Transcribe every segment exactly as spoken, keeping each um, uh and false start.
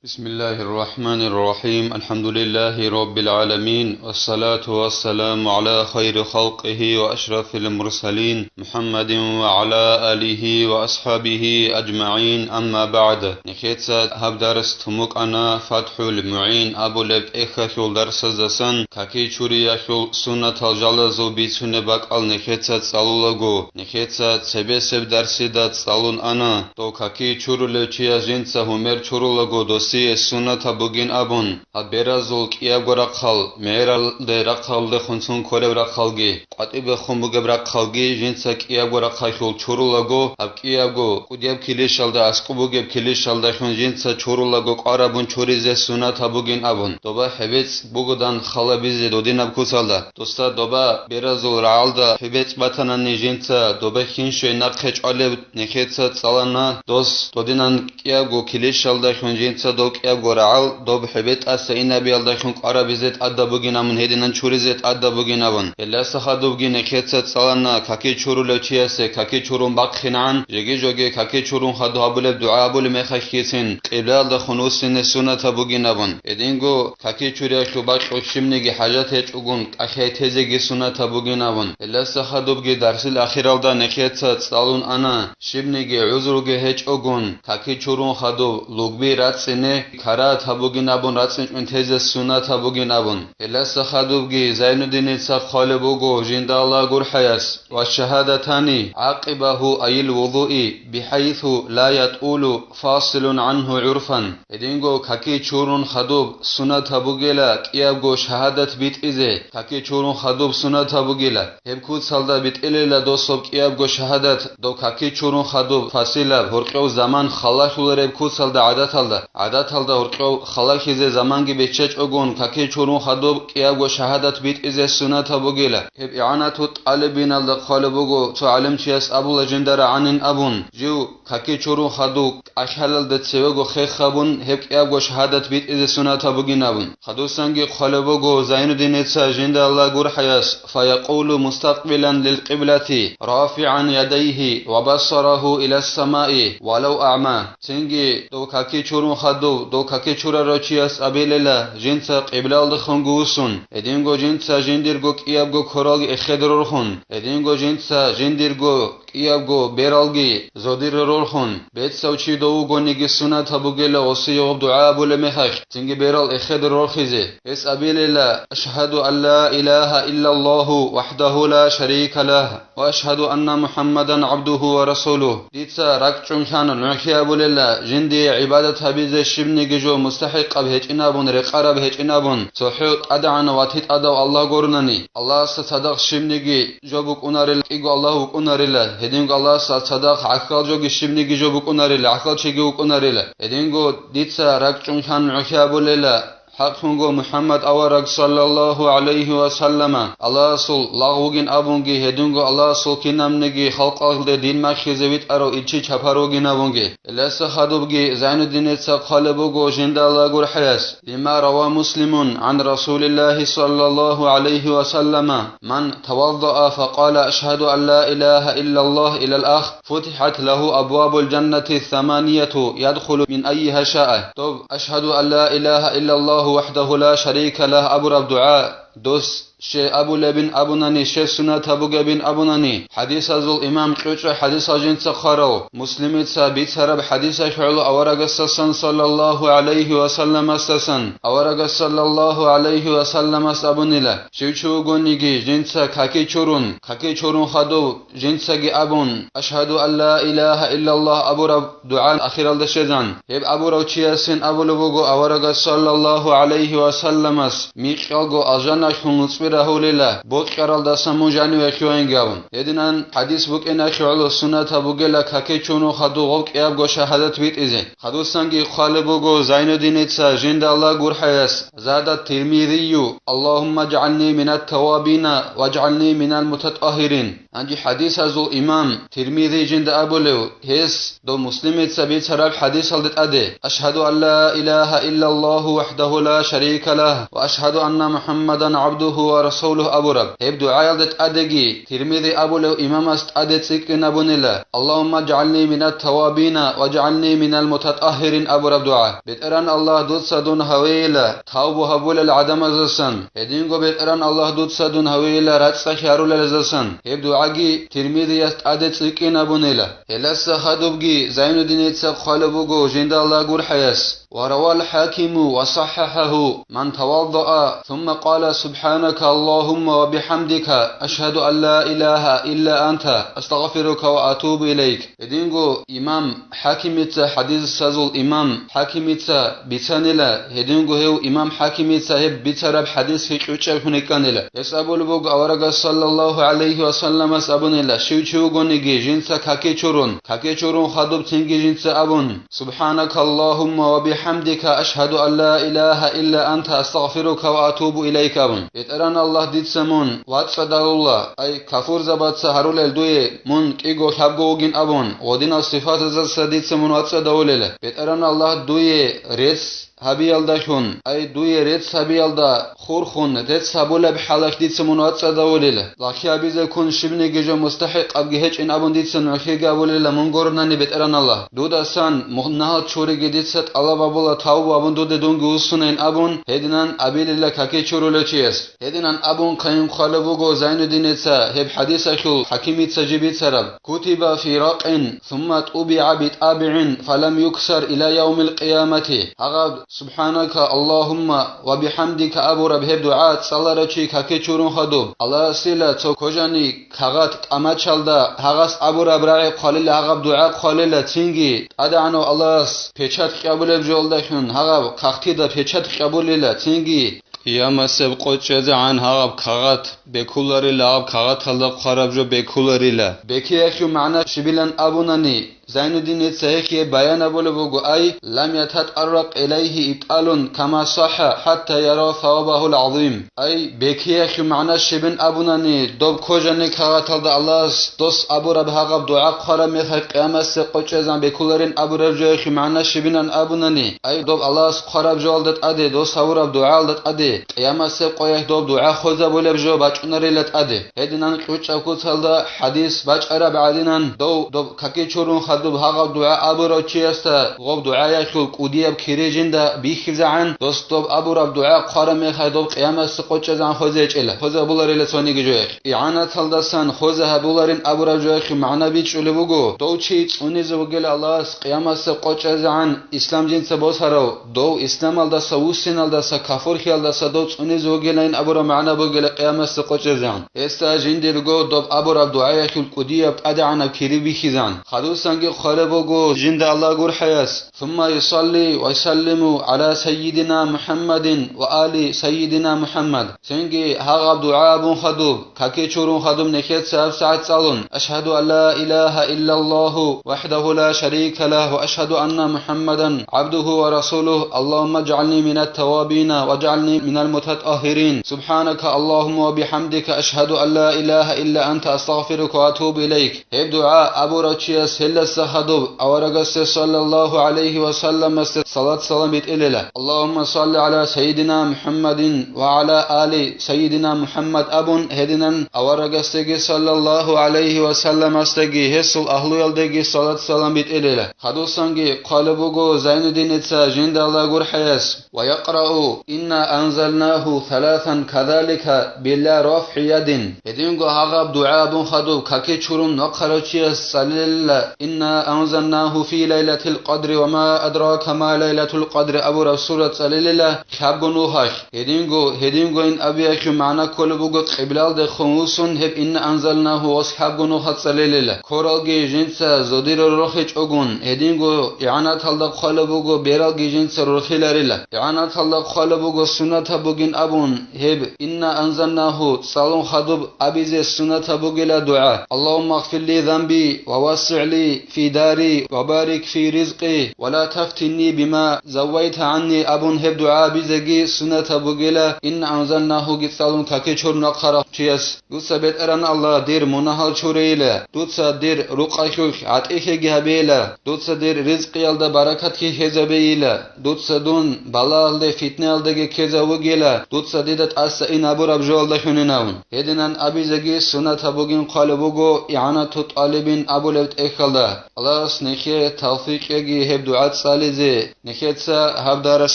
بسم الله الرحمن الرحيم. الحمد لله رب العالمين. والصلاة والسلام على خير خلقه وأشرف المرسلين محمد وعلى آله وأصحابه أجمعين. أما بعد. Нехеца гьаб дарс тумукъана ФатхӀул МугӀин абулеб тӀехьалъул дарсаздасан каки чуриялъул суннатал жалазул бицунеб бакӀал нехеца цӀалулаго, нехеца цебесеб дарсида цӀалун ана, дов каки чурулев чияс жинца гьумер чурулаго досие суннатаб бугин абун, гьаб беразул кӀиябго рахъал, мегӀералде рахъалдехун цун кколеб рахъалги, къватӀибехун бугеб рахъалги жинца кӀиябго рахъалъул чурулаго, гьаб кӀиябго кӀудияб килищалда аскӀоб бугеб килищалдалъун жинца чурулаго къварабун чуризе суннатаб бугин абун, доба хӀебецӀ бугодан халабизе додинаб куцалда. Досда доба беразул рагӀалда хӀебецӀ батанани жинца доба хинщвей нахъе чӀвалев нехеца цӀалана, дос додинан кӀиябго килищалдалъун жинца дов кӀиябго рагӀал доб хӀебетӀаса инабиялдалъун къварабизе тӀадаб бугин абун, гьединан чуризе тӀадаб бугин абун. Гьелдаса хадубги нехеца цӀалана каки чурулев чиясе каки чурун бахъинегӀан, жеги-жоги каки чурун хадуб гьабулеб дугӀа гьабулеб мехалъгицин къиблаялдехун вуссине суннатаб бугин абун. Гьединго каки чуриялъул бакьулъ щибниги хӀажат гьечӀогун, кӀалъай тезеги суннатаб бугин абун. Гьелдаса хадубги дарсил ахиралда нехеца цӀалун ана, щибниги гӀузруги гьечӀогун, каки чурун хадуб лугби рацӀцӀине карагьатаб бугин абун, рацӀцӀинчӀун тезе суннатаб бугин абун. Гьелдаса хадубги Зайнуддиница хъвалеб буго жинда Аллагь гурхӀаяс: «Ва шагьадатани гӀакъибагьу айил вузуи, бихӀайсу ла ятӀулу фасилун гӀангьу гӀурфан». Гьединго каки чурун хадуб суннатаб бугела кӀиябго шагьадат битӀизе, каки чурун хадуб суннатаб бугела. Гьеб куцалда битӀилела дособ кӀиябго шагьадат, доб каки чурун хадуб фасилаб, гьоркьов заман халалъулареб куцалда гӀадаталда, гӀадаталда гьоркьов халалъизе заманги биччачӀогун, каки чурун хадуб кӀиябго шагьадат битӀизе суннатаб бугела. Гьеб ИгӀанату тӀалибиналда хъвалеб буго, цо гӀалимчияс абула жинда рагӀанин абун, жив каки чурун хадуб кӀалъалалда цевего хех гьабун, гьеб кӀиябго шагьадат битӀизе суннатаб бугин абун. Хадусанги хъвалеб буго Зайнуддиница жинда Аллагь гурхӀаяс: «Фаякъулу мустакъбилан лил къиблати, рафигӀан ядайгьи ва басарагьу илас самаи, валав агӀма». Цинги дов каки чурун хадув, дов каки чурарав чияс абилела, жинца къиблалдехунго вуссун, гьединго жинца жиндирго кӀиябго квералги эхеде рорхун, гьединго жинца жиндирго кӀиябго бералги зодире рорхун, бецав чи дов вугониги суннатаб бугела гъосие гъоб дугӀа абулеб мехалъ, цинги берал эхеде рорхизе. Гьес абилела: «Ашгьаду ан ла илагьа иллаллагьу вахӀдагьу ла шарика лагь, ва ашгьаду анна МухӀаммадан гӀабдугьу ва расулугь». Дица ракӀчӀун лъана нугӀлъи абулела, жиндие гӀибадат гьабизе щибниги жо мустахӀикъаб гьечӀин абун, рекъараб гьечӀин абун, цохӀо тӀадегӀанав ватитӀадав Аллагь гурони, Аллагьасда цадахъ щибниги жо букӀунарел кӀиго Аллагь вукӀунарила, гьединго Аллагьасда цадахъ гӀахьал жоги щибниги жо букӀунарила, гӀахьал чиги вукӀунарила. Гьединго дица ракӀчӀун лъан нугӀлъи абулела, хӀакълъунго МухӀаммад авараг саллаллагьу гӀалайгьи ва саллама Аллагьасул лагъ вугин абунги, гьединго Аллагьасул кинабниги халкъалде дин махьизе витӀарав илчи чапар вугин абунги. Гьелдаса хадубги Зайнуддиница хъвалеб буго жинда Аллагь гурхӀаяс: «Лима рава Муслимун гӀан Расулиллагьи саллаллагьу гӀалайгьи ва саллама, ман таваддаа факъала: Ашгьаду ан ла илагьа иллаллагь илал ахир, футихӀат лагьу абвабул жаннати саманияту, ядхулу мин аййигьа шаа». Доб «Ашгьаду ан ла илагьа иллаллагьу вахӀдагьу ла шарика лагь» абураб дугӀа дос щай абулебин абунани, щай суннатаб бугебин абунани, хӀадисазул имам кьучӀа хӀадисал жинца хъварав, Муслимица бицараб хӀадисалъ гӀоло аварагасдасан саллаллагьу гӀалайгьи ва салламасдасан, аварагас саллаллагьу гӀалайгьи ва салламас абунила, щив чи вугониги жинца каки чурун, каки чурун хадув жинцаги абун: «Ашгьаду ан ла илагьа иллаллагь» абураб дугӀа ахиралда щвезан. Гьеб абурав чиясин абулеб буго аварагас саллаллагьу гӀалайгьи ва салламас: «Микьалго алжаналъул нуцӀби рагьулила, бокьаралдаса мун жаниве лъугьинги», абун. Гьединан хӀадис букӀиналъе гӀоло суннатаб бугела каки чурун хадув гъов кӀиябго шагьадат битӀизе. Хадусанги хъвалеб буго Зайнуддиница жинда Аллагь гурхӀаяс: «Зада Тирмизию: Аллагьумма жгӀални минат тавабина важгӀални минал мутатӀагьирин». Гьанже хӀадисазул имам Тирмизи жинда абулев, гьес дов Муслимица бицараб хӀадисалде тӀаде: «Ашгьаду ан ла илагьа иллаллагьу вахӀдагьу ла шарика лагь ва ашгьаду анна МухӀаммадан гӀабдугьу ва расулугь абураб. Гьеб дугӀаялда тӀадеги Тирмизи абулев имамас тӀаде цӀикӀкӀин абунила: «Аллагьумма жгӀални минат тавабина ва жгӀални минал мутатӀагьирин» абураб дугӀа. БетӀеран Аллагь, дуца дун гьавейила тавбу гьабулел гӀадамаздасан, гьединго БетӀеран Аллагь, дуца дун гьавейила рацӀцӀалъи гьарулелаздасан. Гьеб дугӀаги Тирмизияс тӀаде цӀикӀкӀин абунила. Гьелдаса хадубги Зайнуддиница хъвалеб буго жинда Аллагь гурхӀаяс: «Ва равал хӀакиму ва саххахӀагьу: ман таваддаа, сумма къала: субхӀанака Аллагьумма ва бихӀамдика, ашгьаду ан ла илагьа илла анта, астагъфирука ва атубу илайк». Гьединго имам ХӀакимица, хӀадисазул имам ХӀакимица бицанила, гьединго гьев имам ХӀакимица гьеб бицараб хӀадисги кьучӀаб хьунекканила. Гьес абулеб буго, аварагас саллаллагьу гӀалайгьи ва салламас абунила: «Щив чи вугониги, жинца каке чурун, каке чурун хадуб цинги жинца абун: „СубхӀанака Аллагьумма ва бихӀамдика, ашгьаду ан ла илагьа илла анта, астагъфирука ва атубу илайк“», абун. БетӀеран Аллагь, дица мун вацӀцӀадавула, ай, кафурзабаца гьарулел дуе мун кӀиго лъабго вугин абун, гъодинал сифатаздаса дица мун вацӀцӀадавулела. БетӀеран Аллагь, дуе рецц гьабиялдалъун, ай, дуе рецц гьабиялда хурхун, рецц гьабулеб хӀалалъ дица мун вацӀцӀадавулел. Лагълъи гьабизе ккун щибниги жо мустахӀикъабги гьечӀин абун дица нугӀлъиги абулела, мун гуронани, БетӀеран Аллагь. Дудасан мунагьал чуриги дица тӀалаб гьабула тавбу абун дуде дунги вуссунайин абун, гьединан абилила каке чурулев чияс. Гьединан абун хъайин хъвалеб буго Зайнуддиница гьеб хӀадисалъул ХӀакимица жиб бицараб: «Кутиба фи ракъин, сумма тӀубигӀа битӀабигӀин, фалам юксар иля явмил къиямати». Гьагъаб «СубхӀанака Аллагьумма ва бихӀамдика» абураб гьеб дугӀа цӀаларав чи каке чурун хадуб, Аллагьасила цо кожани кагъат тӀамачалда гьагъас абураб рагӀи хъвалила, гьагъаб дугӀа хъвалила, цинги ТӀадегӀанав Аллагьас печат кьабулеб жоялдалъун гьагъаб кагътида печат кьабулила, цинги къиямасеб къо чӀезегӀан гьагъаб кагъат бекуларила, гьаб кагъаталда хъвараб жо бекуларила. Бекиялъул магӀна щибилан абунани, Зайнуддиница гьехие баян абулеб буго: «Ай, лам ятатӀарракъ илайгьи ибтӀалун кама сахха хӀатта яра савабагьул гӀазим». Ай, бекиялъул магӀна щибин абунани, доб кожани кагъаталда Аллагьас дос абураб гьагъаб дугӀа хъвараб мехалъ къиямасеб къо чӀезегӀан бекуларин абураб жоялъул магӀна щибилан абунани, ай, доб Аллагьас хъвараб жоялда тӀаде, дос гьавураб дугӀаялда тӀаде, къиямасеб къоялъ доб дугӀа хвезабулеб жо бачӀунарила тӀаде. Гьединан кьучӀаб куцалда хӀадис бачӀараб гӀадинан, дов доб каки чурун хадуб гьагъаб дугӀа абурав чиясда гъоб дугӀаялъул кӀудияб кири жинда бихьизегӀан, дос доб абураб дугӀа хъвараб мехалъ доб къиямасеб къо чӀезегӀан хвезе гьечӀила, хвезабуларила цониги жоялъ. ИгӀанаталдасан хвезе гьабуларин абураб жоялъул магӀна бичӀчӀулеб буго, дов чи цӀунизе вугила Аллагьас къиямасеб къо чӀезегӀан ислам жинца босарав, дов исламалдаса вуссиналдаса кафурлъиялдаса дов цӀунизе вугилайин абураб магӀна бугила къиямасеб къо чӀезегӀан. Гьесда жиндирго доб абураб дугӀаялъул кӀудияб тӀадегӀанаб кири бихьизан. Хадусанги хъвалеб буго жинда Аллагь гурхӀаяс: «Сумма юсалли ва юсаллиму гӀала Сайидина МухӀаммадин ва али Сайидина МухӀаммад». Цинги гьагъаб дугӀа абун хадуб, каки чурун хадуб нехеца гьабсагӀат цӀалун: «Ашгьаду ан ла илагьа иллаллагьу вахӀдагьу ла шарика лагь ва ашгьаду анна МухӀаммадан гӀабдугьу ва расулугь. Аллагьумма жгӀални минат тавабина ва жгӀални минал мутатӀагьирин. Субханака Аллагьумма ва бихӀамдика, ашгьаду ан ла илагьа илла анта, астагъфирука ва атубу илайк». Гьеб дугӀа абурав чияс гьелдаса хадуб аварагасде саллаллагьу гӀалайгьи ва салламасде салат-салам битӀилила. «Аллагьумма салли гӀала Сайидина МухӀаммадин ва гӀала али Сайидина МухӀаммад» абун, гьединан аварагасдеги саллаллагьу гӀалайгьи ва салламасдеги гьесул агьлуялдеги салат-салам битӀилила. Хадусанги хъвалеб буго Зайнуддиница жинда Аллагь гурхӀаяс: «Ва якърау: Инна анзалнагьу саласан казалика билла рафгӀи ядин». Гьединго гьагъаб дугӀа абун хадуб каки чурун вахъарав чияс цӀалилила: «Инна анзалнагьу фи лайлатил къадри ва ма адрака ма лайлатул къадри» абураб сура цӀалилила лъабго нухалъ. Гьединго, гьедингойин абиялъул магӀна кколеб буго къиблалдехун вуссун гьеб «Инна анзалнагьу» ва лъабго нухалъ цӀалилила. Ккоралги жинца зодире рорхичӀогун, гьединго игӀанаталда хъвалеб буго бералги жинца рорхиларила. ИгӀанаталда хъвалеб буго суннатаб бугин абун, гьеб «Инна анзалнагьу» цӀалун хадуб абизе суннатаб бугила дугӀа: «Аллагьумма гъфирли занби ва вассигӀли في داري وبارك في رزقي ولا تفتني بما زويت عني абун гьеб дугӀа абизеги суннатаб бугила, إنا أنزلناه-ги цӀалун какичур нахъарав чияс. Дуца, БетӀеран Аллагь, дир мунагьал чурейила, дуца дир рукъалъулъ гӀатӀилъиги гьабейила, дуца дир ризкъиялда баракатги гьезабейила, дуца дун балагьалде, фитнаялдаги ккезавугила, дуца дида тӀаса ин абураб жоялда хьунинавун. Гьединан абизеги суннатаб бугин хъвалеб буго ИгӀанату тӀалибин абулеб тӀехьалда. Аллагьас нехее тавфикъ кьеги гьеб дугӀа цӀализе. Нехеца гьаб дарас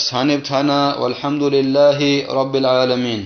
гьаниб тана, валхӀамдулиллагьи раббил гӀаламин.